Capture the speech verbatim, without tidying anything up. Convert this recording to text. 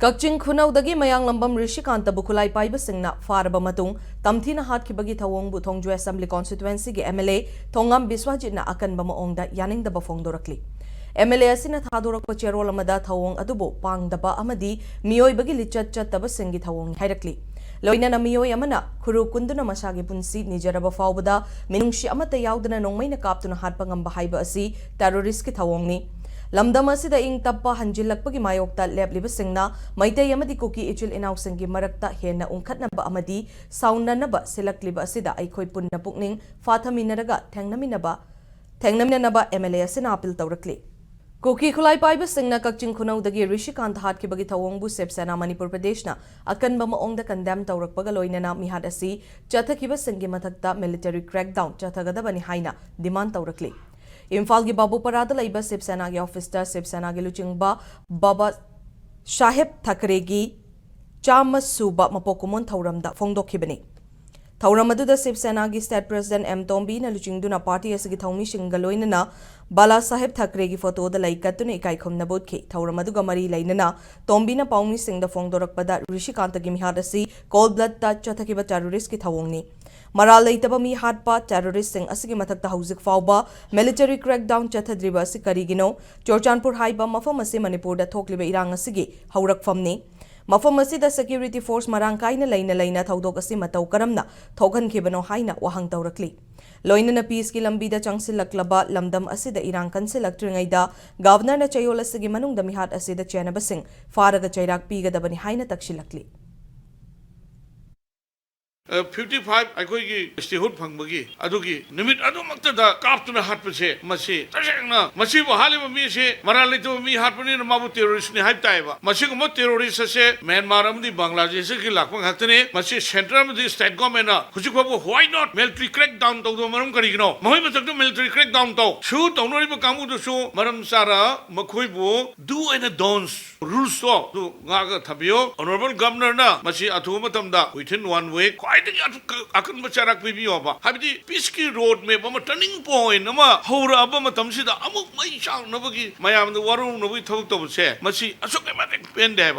ꯀꯛꯆꯤꯡ ꯈꯨꯅꯧꯗꯒꯤ ꯃꯌꯥꯡꯂꯝꯕꯝ ꯔꯤꯁꯤꯀꯥꯟꯇꯕꯨ ꯈꯨꯠꯂꯥꯏ ꯄꯥꯏꯕꯁꯤꯡꯅ ꯐꯥꯔꯕ ꯃꯇꯨꯡ, ꯇꯝꯊꯤꯅ ꯍꯥꯠꯈꯤꯕꯒꯤ ꯊꯧꯑꯣꯡꯕꯨ ꯊꯣꯡꯖꯨ ꯑꯦꯁꯦꯝꯕ꯭ꯂꯤ ꯀꯣꯟꯁꯇꯤꯇ꯭ꯋꯦꯟꯁꯤꯒꯤ ꯑꯦꯝ ꯑꯦꯜ ꯑꯦ ꯊꯣꯉꯥꯝ ꯕꯤꯁ꯭ꯋꯥꯖꯤꯠꯅ ꯑꯀꯟꯕ ꯃꯑꯣꯡꯗ ꯌꯥꯅꯤꯡꯗꯕ ꯐꯣꯡꯗꯣꯔꯛꯂꯤ꯫ ꯑꯦꯝ ꯑꯦꯜ ꯑꯦ ꯑꯁꯤꯅ ꯊꯥꯗꯣꯔꯛꯄ ꯆꯦꯔꯣꯜ ꯑꯃꯗ ꯊꯧꯑꯣꯡ ꯑꯗꯨꯕꯨ ꯄꯥꯡꯗꯕ ꯑꯃꯗꯤ ꯃꯤꯑꯣꯏꯕꯒꯤ ꯂꯤꯆꯠ ꯆꯠꯇꯕꯁꯤꯡꯒꯤ ꯊꯧꯑꯣꯡꯅꯤ ꯍꯥꯏꯔꯛꯂꯤ꯫ ꯂꯣꯏꯅꯅ ꯃꯤꯑꯣꯏ ꯑꯃꯅ ꯈꯨꯔꯨ ꯀꯨꯟꯗꯨꯅ ꯃꯁꯥꯒꯤ ꯄꯨꯟꯁꯤ ꯅꯤꯖꯔꯕ ꯐꯥꯎꯕꯗ ꯃꯤꯅꯨꯡꯁꯤ ꯑꯃꯠꯇ ꯌꯥꯎꯗꯅ ꯅꯣꯡꯃꯩꯅ ꯀꯥꯞꯇꯨꯅ ꯍꯥꯠꯄ ꯉꯝꯕ ꯍꯥꯏꯕ ꯑꯁꯤ ꯇꯦꯔꯣꯔꯤꯁ꯭ꯠꯀꯤ ꯊꯧꯑꯣꯡꯅꯤ꯫ ꯂꯝꯗꯝ ꯑꯁꯤꯗ ꯏꯪ ꯇꯞꯄ ꯍꯟꯖꯤꯜꯂꯛꯄꯒꯤ ꯃꯥꯌꯣꯛꯇ ꯂꯦꯞꯂꯤꯕꯁꯤꯡꯅ ꯃꯩꯇꯩ ꯑꯃꯗꯤ ꯀꯨꯀꯤ ꯏꯆꯤꯜ ꯏꯅꯥꯎꯁꯤꯡꯒꯤ ꯃꯔꯛꯇ ꯍꯦꯟꯅ ꯎꯪꯈꯠꯅꯕ ꯑꯃꯗꯤ ꯁꯥꯎꯅꯅꯕ ꯁꯤꯜꯂꯛꯂꯤꯕ ꯑꯁꯤꯗ ꯑꯩꯈꯣꯏ ꯄꯨꯟꯅ ꯄꯨꯛꯅꯤꯡ ꯐꯥꯊꯃꯤꯟꯅꯔꯒ ꯊꯦꯡꯅꯃꯤꯟꯅꯕ, ꯊꯦꯡꯅꯃꯤꯟꯅꯅꯕ ꯑꯦꯝ ꯑꯦꯜ ꯑꯦ ꯑꯁꯤꯅ ꯑꯥꯄꯤꯜ ꯇꯧꯔꯛꯂꯤ꯫ ꯀꯨꯀꯤ ꯈꯨꯠꯂꯥꯏ ꯄꯥꯏꯕꯁꯤꯡꯅ ꯀꯛꯆꯤꯡ ꯈꯨꯅꯧꯗꯒꯤ ꯔꯤꯁꯤꯀꯥꯟꯇ ꯍꯥꯠꯈꯤꯕꯒꯤ ꯊꯧꯑꯣꯡꯕꯨ ꯁꯤꯕ ꯁꯦꯅꯥ ꯃꯅꯤꯄꯨꯔ ꯄ꯭ꯔꯗꯦꯁꯅ ꯑꯀꯟꯕ ꯃꯑꯣꯡꯗ ꯀꯟꯗꯦꯝ ꯇꯧꯔꯛꯄꯒ ꯂꯣꯏꯅꯅ ꯃꯤꯍꯥꯠ ꯑꯁꯤ ꯆꯠꯊꯈꯤꯕꯁꯤꯡꯒꯤ ꯃꯊꯛꯇ ꯃꯤꯂꯤꯇꯔꯤ ꯀ꯭ꯔꯦꯛꯗꯥꯎꯟ ꯆꯠꯊꯒꯗꯕꯅꯤ ꯍꯥꯏꯅ ꯗꯤꯃꯥꯟ ꯇꯧꯔꯛꯂꯤ꯫ ꯏꯝꯐꯥꯜꯒꯤ ꯕꯥꯕꯨꯄꯥꯔꯥꯗ ꯂꯩꯕ ꯁꯤꯕ ꯁꯦꯅꯥꯒꯤ ꯑꯣꯐꯤꯁꯇ ꯁꯤꯕ ꯁꯦꯅꯥꯒꯤ ꯂꯨꯆꯤꯡꯕ ꯕꯥꯕꯥ ꯁꯥꯍꯦꯕ ꯊꯥꯀꯔꯦꯒꯤ ꯆꯥꯝꯃ ꯁꯨꯕ ꯃꯄꯣꯛ ꯀꯨꯝꯑꯣꯟ ꯊꯧꯔꯝꯗ ꯐꯣꯡꯗꯣꯛꯈꯤꯕꯅꯤ꯫ ꯊꯧꯔꯝ ꯑꯗꯨꯗ ꯁꯤꯕ ꯁꯦꯅꯥꯒꯤ ꯁ꯭ꯇꯦꯠ ꯄ꯭ꯔꯦꯁꯤꯗꯦꯟꯠ ꯑꯦꯝ ꯇꯣꯝꯕꯤꯅ ꯂꯨꯆꯤꯡꯗꯨꯅ ꯄꯥꯔꯇꯤ ꯑꯁꯤꯒꯤ ꯊꯧꯃꯤꯁꯤꯡꯒ ꯂꯣꯏꯅꯅ ꯕꯥꯂꯥ ꯁꯥꯍꯦꯕ ꯊꯥꯀꯔꯦꯒꯤ ꯐꯣꯇꯣꯗ ꯂꯩ ꯀꯠꯇꯨꯅ ꯏꯀꯥꯏ ꯈꯨꯝꯅꯕ ꯎꯠꯈꯤ꯫ ꯊꯧꯔꯝ ꯑꯗꯨꯒ ꯃꯔꯤ ꯂꯩꯅꯅ ꯇꯣꯝꯕꯤꯅ ꯄꯥꯎꯃꯤꯁꯤꯡꯗ ꯐꯣꯡꯗꯣꯔꯛꯄꯗ ꯔꯤꯁꯤꯀꯥꯟꯇꯒꯤ ꯃꯤꯍꯥꯠ ꯑꯁꯤ ꯀꯣꯜꯗ ꯕ꯭ꯂꯗꯇ ꯆꯠꯊꯈꯤꯕ ꯇꯦꯔꯣꯔꯤꯁ꯭ꯠꯀꯤ ꯊꯧꯑꯣꯡꯅꯤ꯫ ꯃꯔꯥꯜ ꯂꯩꯇꯕ ꯃꯤ ꯍꯥꯠꯄ ꯇꯦꯔꯣꯔꯤꯁ꯭ꯠꯁꯤꯡ ꯑꯁꯤꯒꯤ ꯃꯊꯛꯇ ꯍꯧꯖꯤꯛ ꯐꯥꯎꯕ ꯃꯤꯂꯤꯇꯔꯤ ꯀ꯭ꯔꯦꯛꯗꯥꯎꯟ ꯆꯠꯊꯗ꯭ꯔꯤꯕ ꯑꯁꯤ ꯀꯔꯤꯒꯤꯅꯣ? ꯆꯨꯔꯆꯥꯟꯄꯨꯔ ꯍꯥꯏꯕ ꯃꯐꯝ ꯑꯁꯤ ꯃꯅꯤꯄꯨꯔꯗ ꯊꯣꯛꯂꯤꯕ ꯏꯔꯥꯡ ꯑꯁꯤꯒꯤ ꯍꯧꯔꯛꯐꯝꯅꯤ꯫ ꯃꯐꯝ ꯑꯁꯤꯗ ꯁꯦꯀ꯭ꯌꯨꯔꯤꯇꯤ ꯐꯣꯔꯁ ꯃꯔꯥꯡ ꯀꯥꯏꯅ ꯂꯩꯅ ꯂꯩꯅ ꯊꯧꯗꯣꯛ ꯑꯁꯤ ꯃꯇꯧ ꯀꯔꯝꯅ ꯊꯣꯛꯍꯟꯈꯤꯕꯅꯣ ꯍꯥꯏꯅ ꯋꯥꯍꯪ ꯇꯧꯔꯛꯂꯤ꯫ ꯂꯣꯏꯅꯅ ꯄꯤꯁꯀꯤ ꯂꯝꯕꯤꯗ ꯆꯪꯁꯤꯜꯂꯛꯂꯕ ꯂꯝꯗꯝ ꯑꯁꯤꯗ ꯏꯔꯥꯡ ꯀꯟꯁꯤꯜꯂꯛꯇ꯭ꯔꯤꯉꯩꯗ ꯒꯚꯔꯅꯔꯅ ꯆꯌꯣꯜ ꯑꯁꯤꯒꯤ ꯃꯅꯨꯡꯗ ꯃꯤꯍꯥꯠ ꯑꯁꯤꯗ ꯆꯦꯟꯅꯕꯁꯤꯡ ꯐꯥꯔꯒ ꯆꯩꯔꯥꯛ ꯄꯤꯒꯗꯕꯅꯤ ꯍꯥꯏꯅ ꯇꯛꯁꯤꯜꯂꯛꯂꯤ꯫ ꯐꯤꯐꯇꯤ ꯐꯥꯏꯚ ꯑꯩꯈꯣꯏꯒꯤ ꯁ꯭ꯇꯦꯍꯨꯗ ꯐꯪꯕꯒꯤ ꯑꯗꯨꯒꯤ ꯅꯨꯃꯤꯠ ꯑꯗꯨꯃꯛꯇꯗ ꯀꯥꯞꯇꯨꯅ ꯍꯥꯠꯄꯁꯦ, ꯃꯁꯤ ꯇꯁꯦꯡꯅ ꯃꯁꯤꯕꯨ ꯍꯥꯠꯂꯤꯕ ꯃꯤꯁꯤ ꯃꯔꯥꯜ ꯂꯩꯇꯕ ꯃꯤ ꯍꯥꯠꯄꯅꯤꯅ ꯃꯥꯕꯨ ꯇꯦꯔꯣꯔꯤꯁ꯭ꯠꯅꯤ ꯍꯥꯏꯕ ꯇꯥꯏꯌꯦꯕ꯫ ꯃꯁꯤꯒꯨꯝꯕ ꯇꯦꯔꯣꯔꯤꯁ꯭ꯠ ꯑꯁꯦ ꯃ꯭ꯌꯥꯟꯃꯥꯔ ꯑꯃꯗꯤ ꯕꯪꯒ꯭ꯂꯥꯗꯦꯁꯇꯒꯤ ꯂꯥꯛꯄ ꯉꯥꯛꯇꯅꯤ꯫ ꯃꯁꯤ ꯁꯦꯟꯇꯔ ꯑꯃꯗꯤ ꯁ꯭ꯇꯦꯠ ꯒꯣꯔꯃꯦꯟꯅ ꯍꯧꯖꯤꯛ ꯐꯥꯎꯕ why not military crackdown ꯇꯧꯗꯕ ꯃꯔꯝ ꯀꯔꯤꯒꯤꯅꯣ? ꯃꯈꯣꯏ ꯃꯊꯛꯇ military crackdown ꯇꯧ꯫ ꯁꯨ ꯇꯧꯅꯔꯤꯕ ꯀꯥꯡꯕꯨꯗꯨꯁꯨ ꯃꯔꯝ ꯆꯥꯔ ꯃꯈꯣꯏꯕꯨ do and don'ts ꯔꯨꯜꯁꯇꯣ ꯑꯗꯨ ꯉꯥꯛꯑꯒ ꯊꯝꯕꯤꯌꯨ꯫ ꯑꯣꯅꯔꯦꯕꯜ ꯒꯚꯔꯅꯔꯅ ꯃꯁꯤ ꯑꯊꯨꯕ ꯃꯇꯝꯗ within one week ꯈ꯭ꯋꯥꯏꯗꯒꯤ ꯑꯊꯨ-, ꯑꯀꯟꯕ ꯆꯩꯔꯥꯛ ꯄꯤꯕꯤꯌꯣꯕ꯫ ꯍꯥꯏꯕꯗꯤ ꯄꯤꯁꯀꯤ ꯔꯣꯗ ꯃꯦꯞ ꯑꯃ, ꯇꯔꯅꯤꯡ ꯄꯣꯏꯟꯠ ꯑꯃ ꯍꯧꯔꯛꯑꯕ ꯃꯇꯝꯁꯤꯗ ꯑꯃꯨꯛ ꯃꯩ ꯆꯥꯛꯅꯕꯒꯤ, ꯃꯌꯥꯝꯗ ꯋꯥꯔꯧꯅꯕꯒꯤ ꯊꯕꯛ ꯇꯧꯕꯁꯦ, ꯃꯁꯤ ꯑꯁꯨꯛꯀꯤ ꯃꯇꯤꯛ ꯄꯦꯟꯗꯦ ꯍꯥꯏꯕ꯫